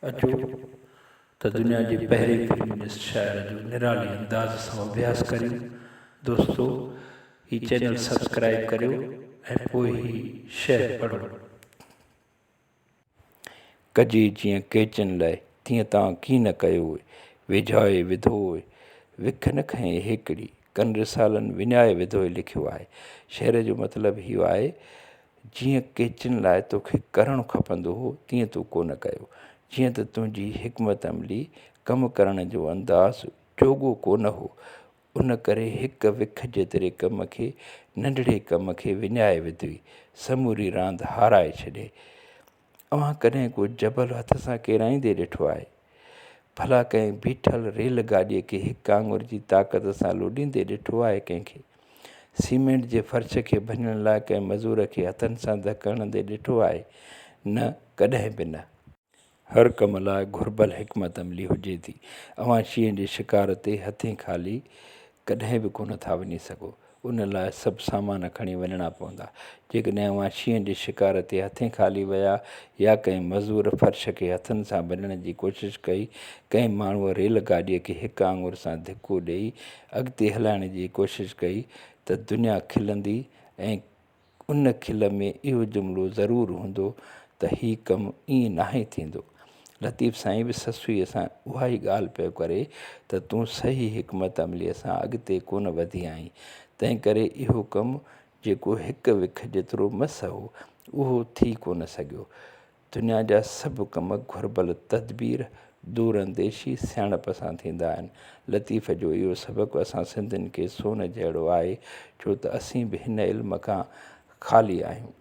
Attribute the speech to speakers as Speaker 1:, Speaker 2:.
Speaker 1: اچو ته دنيا جي پهرين فيمنسٽ شاعر جو نرالي انداز سان اڀياس ڪريون. دوستو هي چينل سبسڪرائيب ڪريو ۽ پوء هي شعر پڙهو. ڪجي جيئن ڪيچن لئه، تيئن تان ڪين نه ڪيو، ويجهائي وڌو، وک نه کنئي هيڪڙي، ڪن رسالن وڃائي وڌو لکيو آهي. شعر جو مطلب هيء آهي جيئن ڪيچن لاء توکي ڪرڻ کپندو هو، تيئن تو ڪونه ڪيو. جيئن ته تنهنجي حڪمت عملي، ڪم ڪرڻ جو انداز، جوڳو ڪونه هو، ان ڪري هڪ وک جيتري ڪم کي، ننڍڙي ڪم کي وڃائي وڌوئي، سموري راند هارائي ڇڏيئي. اوهان ڪڏهن ڪو جبل هٿ سان ڪيرائيندي ڏٺو آهي؟ ڀلا ڪنهن بيٺل ريل گاڏيء کي هڪ آڱر جي طاقت سان لوڏيندي ڏٺو آهي ڪنهن کي؟ سيمينٽ جي فرش کي ڀڃڻ لاء ڪنهن مزور کي هٿن سان ڌڪ هڻندي ڏٺو آهي؟ نه، ڪڏهن به نه. هر ڪم لاء گهربل حڪمت عملي هجي ٿي. اوهان شينهن جي شڪار تي هٿين خالي ڪڏهن به ڪونه ٿا وڃي سگهو. ان لاء سڀ سامان کڻي وڃڻا پوندا. جيڪڏهن اوهان شينهن جي شڪار تي هٿين خالي ويا يا ڪنهن مزور فرش کي هٿن سان ڀڃڻ جي ڪوشش ڪئي، ڪنهن ماڻهوء ريل گاڏيء کي هڪ آڱر سان ڌڪو ڏيئي اڳتي هلائڻ جي ڪوشش ڪئي ته دنيا کلندي ۽ ان کل ۾ اهو جملو ضرور هوندو ته هي ڪم ائين ناهي ٿيندو. لطيف سائين به سسئيء سان اها ئي ڳالهه پيو ڪري ته تون صحيح حڪمت عمليء سان اڳتي ڪونه وڌي آهين، تنهنڪري اهو ڪم جيڪو هڪ وک جيترو مس هو، اهو ٿي ڪونه سگهيو. دنيا جا سڀ ڪم گهربل تدبير، دور انديشي، سياڻپ سان ٿيندا آهن. لطيف جو اهو سبق اسان سنڌين کي سون جهڙو آهي، ڇو ته اسين به هن علم کان خالي آهيون.